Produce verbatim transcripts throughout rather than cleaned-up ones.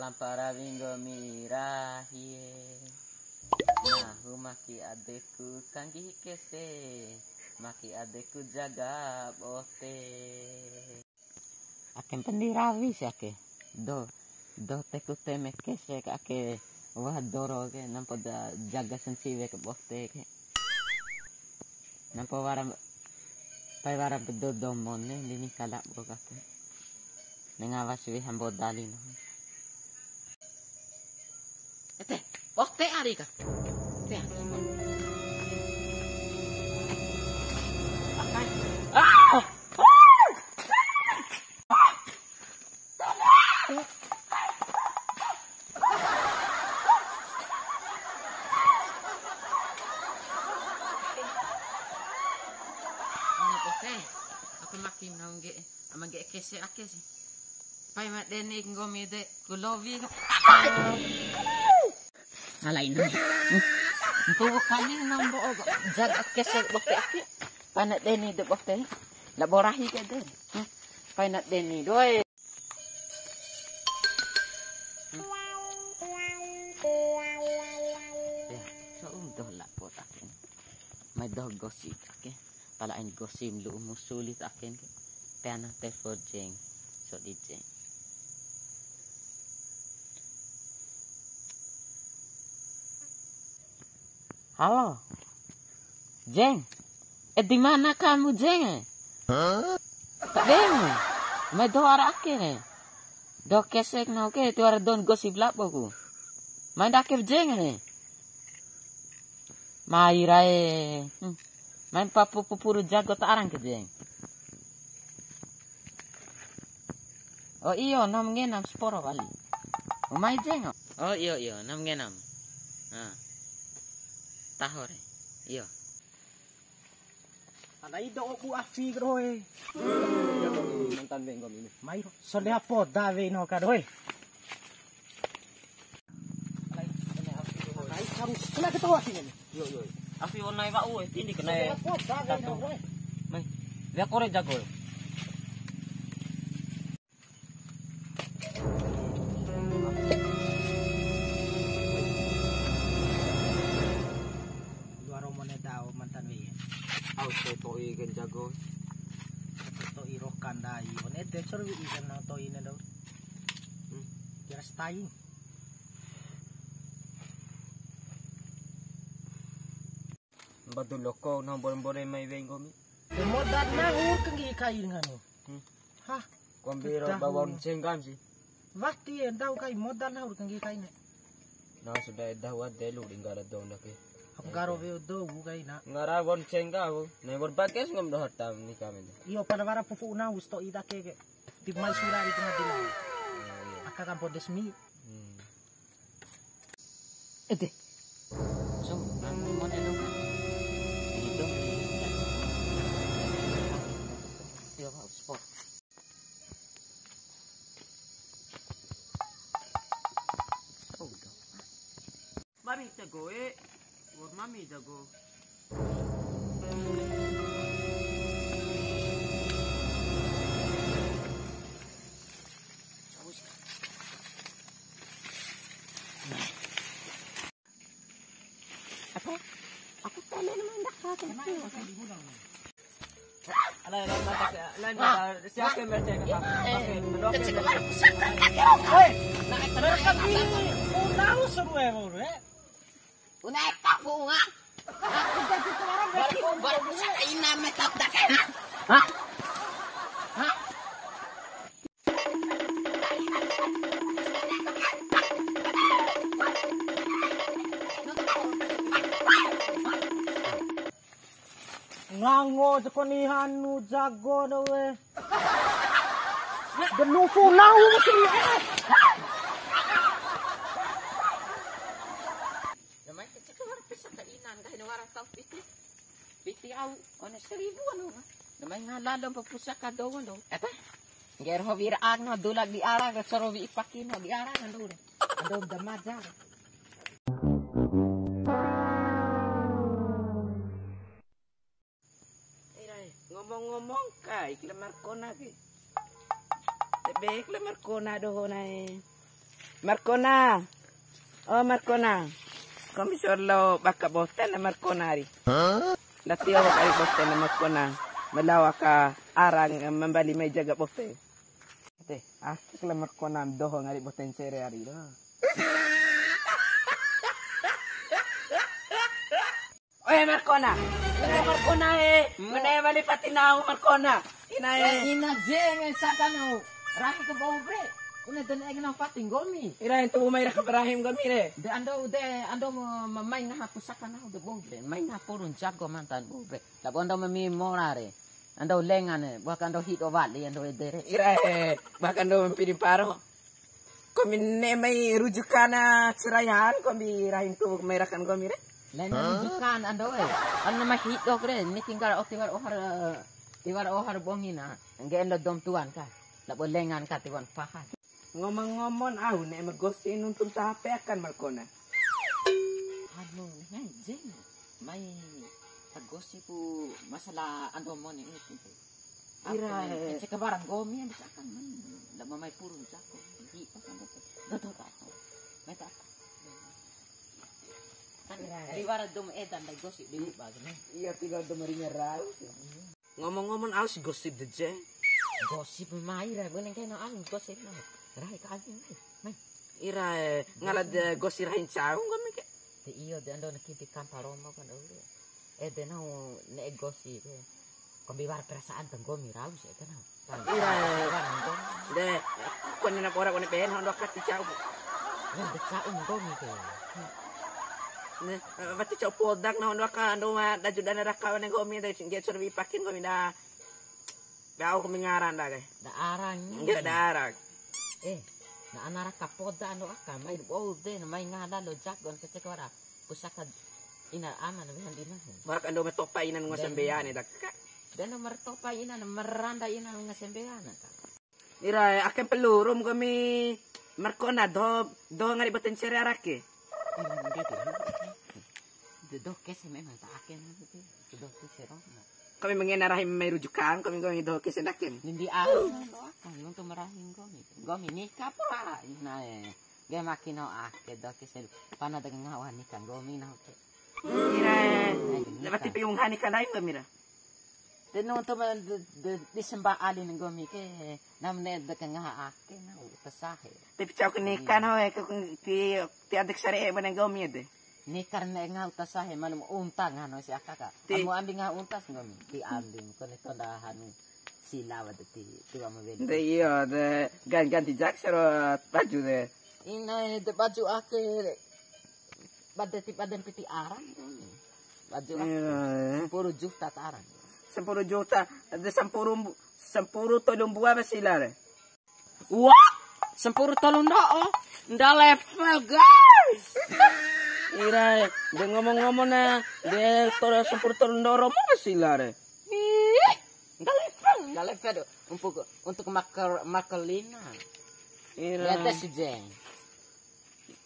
Lampa rawi nggomi rahi e. Nahu maki adeku kanggihi kese, maki adeku jaga bote. Ake mpendi rawi si ake. Do, do teku teme kese ke ake wa'a doro ke, nampo da jaga sanciwe ke bote ke. Nampo wara, pai wara bedo do mone, nini kalabo ka ake. Nengawa si weha mboda lino. Ete, bote ari ka. Te. Ah! Oke, aku makin nongge, ama ge kese ake si. Pai ma deni nggomi de, ku lowi. Alai na. Ntu kali nambo jaga kese bote ake. Pai na deni de bote. La borahi ke de. Pai na deni doe. Ya, so um doh la bote ake. Mai doh gosip ake. Pala ain gosip lu'u musuli ta ake ke. Peana telepon Jeng. So di Jeng. Halo. Jeng. Eh, di mana kamu, Jeng? Hah? Tak demu. Mai doho ara ake ne. Doho kesek nahu ke, tiwara don gosip labo ku. Mai ndake, Jeng ne. Mai rae. Hmm. Mai papu pupuru jago ta arang ke, Jeng. Oh iyo, nam ngenam sporo wali. Mai, Jeng. Oh iyo, iyo, nam ngenam. Nah. Taho re. Iyo. Alai do obu afi roe. Mantan be nggomi ni. Mai ro. Sonde apo da we no ka doe. Alai, alai kamu kena ketawa sini. Yo, yo. Afi onai wa'u, eh, tindi kena. Sonde apo da we no roe. Mai. Dia kore jago. Dua romo ne dao mantan we. Au to'i, to'i ke jago. To'i rokan dai. One te cor wi ikan na to'i ne dao. Hmm. Kira stain. Mbadu loko na mbore-mbore mai wei nggomi. Moda nahu kenggi kai nganu. Hmm. Hah? Kombi ro bawon senggam si. Wati e ndau kai moda nahu kenggi kai ne. Na sudah dah wa delu di nggara dong dake. Aku garo weo do wu kai na. Ngara won sengga wu. Na wor bakes ngom dohor tam ni kami. Iyo, pada wara pufu nahu sto ida ke ke. Di mai sura di pengadilan. Aka kampo desmi. Hmm. Ede. So, anu mone dong. Ini dong. Yo, sport. Oh, udah. Mami jago, eh. Wah, mami jago. Apa? Aku tanya nama ndak kata itu. Alai, alai, mata, alai, mata, siapa yang baca? Oke, oke. Kecil baru pusaka kaki. Hei, naik terus kaki. Tahu seru ya, Bro, ya? Udah tak bunga. Aku jadi orang baru, baru pusaka ina metak dah. Hah? Hah? Ngango jeko ni hanu jago do we. Denufu nau sini. Namanya kecil keluar pisah ke inan, kayak orang tahu itu. Piti au, one seribu anu. Namanya ngalalo pusaka doho ndo. Eta? Ngger ho wira agno dulak di ara, ke soro wi ipaki no di ara ndo. Ando damaja. Irae, ngomong-ngomong kai, ki lamar kona ke. Tebe ki lamar kona doho nae. Markona. Oh, Markona. Kombi soro lao baka bote na Markona ari. Hah? Ndati awa kari bote na Markona. Ma lao aka arang, eh, ma mbali mai jaga bote. Te, asik la Markona doho ngari bote ncere ari do. Oe Markona. Oe Markona e. Hmm. Mene wali fati nahu Markona. Ina e. Ina jenge saka nahu. Rahi ke bou bre. Kone dene ege nahu fati nggomi. Ira entu umai raka Ibrahim nggomi re. De ando de ando ma-, ma-, mai ngaha pusaka nahu de bou bre. Mai ngaha purun jago mantan bou bre. Labo ando mami mora re. Ando lengan e. Buaka ando hido wali ando ede re. Ira e. Bahkan ando mampiri paro. Kombi ne'e mai rujukan cerai han, kombi rahi ntuwu mai rakan nggomi re. Laina rujukan ando e. Ando mai hido re, ni tinggal o tiwara ohar, tiwara ohar bongi na. Ngge endo dou ma tuan ka. Labo lengan ka tiwara paha. Ngomong-ngomong au ne'e ma gosi nuntu taho pe akan Markona. Anu, ngaha jeng. Mai ta gosi pu masalah ando mone itu. Ira, apa, eh, cek barang nggomi yang bisa kan, man. Ndak mau mai purun cako. Di, apa, apa, apa. Ndak tahu, tak tahu. Mai tak. Kan, ira, eh, di wara dom edan, dai gosip di ubah, kan. Iya, tinggal dom ringa rau. Ngomong-ngomong, aus gosip de, je. Gosip mai, ra, gue nengke no, aus gosip, no. Rai ka, ayo, mai. Mai. Ira, eh, ngala de gosip rahin cau, nggomi ke. Te iyo de ando na kidi kampa romo kan ore. Ede nahu ne'e gosip ke. Kombi wara perasaan ta nggomi rau si ede nahu. Ira. Wara nggomi. De, kone na pora kone ben hondo kati cau. Ya, de cau nggomi ke. Ne, wati cau podak na hondo aka ando ma daju dana raka wane nggomi de ngge cor wi pakin nggomi da. Dau ku mengaran da kai. Da arang. Enggak da arang. Eh, na ana raka poda ando aka, mai bou de, mai ngaha lalo jagon kecek wara. Pusaka ina aman wehan di nahu. Barak ando metopa ina nunga sambean eda ka. Dan nomor topa ina, nomor randa ina nunga sambean ka. Ira, akan pelurum kami Markona do, do ngari boten cere arake. Eh, ndede. De doho kese memang ta ake na, de doho kese ro. Kami mangena rahi mai rujukan, kami, kami doho kese ndaken. Nindi au, doho aka, nuntu marahi nggomi. Nggomi nika pula, ina e. Ge makin no ake, doho kese. Pana de ngawa nika nggomi na oke. Ira, eh, lewati piung hani ka ndai nggomi ra. De nuntu ma de, de, di semba ali nggomi ke, nam ne de ke ngaha ake na uta sahe. Tapi cau ke nika na, eh, ke, ke, ti, ti adek sare e bana nggomi ede. Nika ne ngaha uta sahe, malum unta ngaha no si aka ka. Ti- Amu ambi ngaha unta si nggomi, ti ambi, kone tonda hanu, sila wadu ti, tua ma weli. De iyo, de, gan-, ganti jak sero baju de. Ina e, de baju ake, bade ti, bade piti arang. Baju ake. Iya. Sampuru juta ta arang. Sampuru juta, de sampuru mbu-, sampuru tolu mbua ba sila re. Wah, sampuru tolu ndo'o. Nda level, guys. Ira, de ngomong-ngomong na, de tolu, sampuru tolu ndo'o romo ba sila re. Ih, nda level, nda level. Untuk, untuk makel-, makelina. Ira. Bete si Jeng.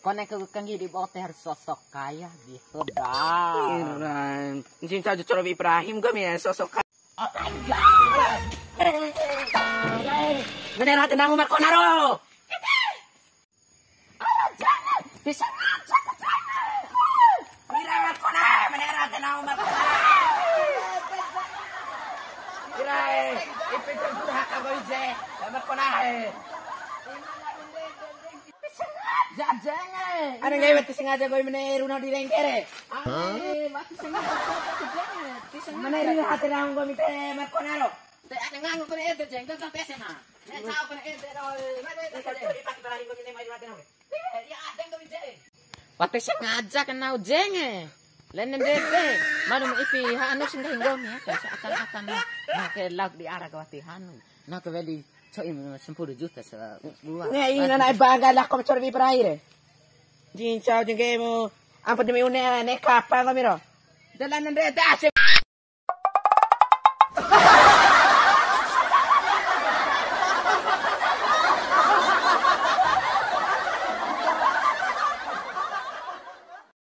Kone ke kanggi di bote harus sosok kaya gitu dah. Ira. Ncin saja coro Ibrahim gue mi sosok kaya. Oh my God. Bener hati nang Markona ro. Bisa ngaca ke sana. Ira Markona, bener hati nang Markona. Ira, eh, ipi terbuka kau ije. Markona, eh. Sengaja, jenge. Ada nggak wati sengaja gue mene runa di rengkere? Ane, wati sengaja, jenge. Ti sengaja. Mene runa hati rang gue mite Markona ro. Te ada ngangu kone ede, jeng, tentang pesen ha. Ne, cau kone ede, ro, mai, mai, mai, mai. Wati sengaja kenau jenge. Lene ndede, malum ipi hanu sih nggahi nggomi aka, seakan-akan na, na ke lauk di ara ke wati hanu. Na ke weli co'i sampuru juta sabua. Nge ina na bangga lah ko cor bi perai re. Jincau jengkemu. Ampa demi une ne kapa nggomi ro. De lene ndede ase.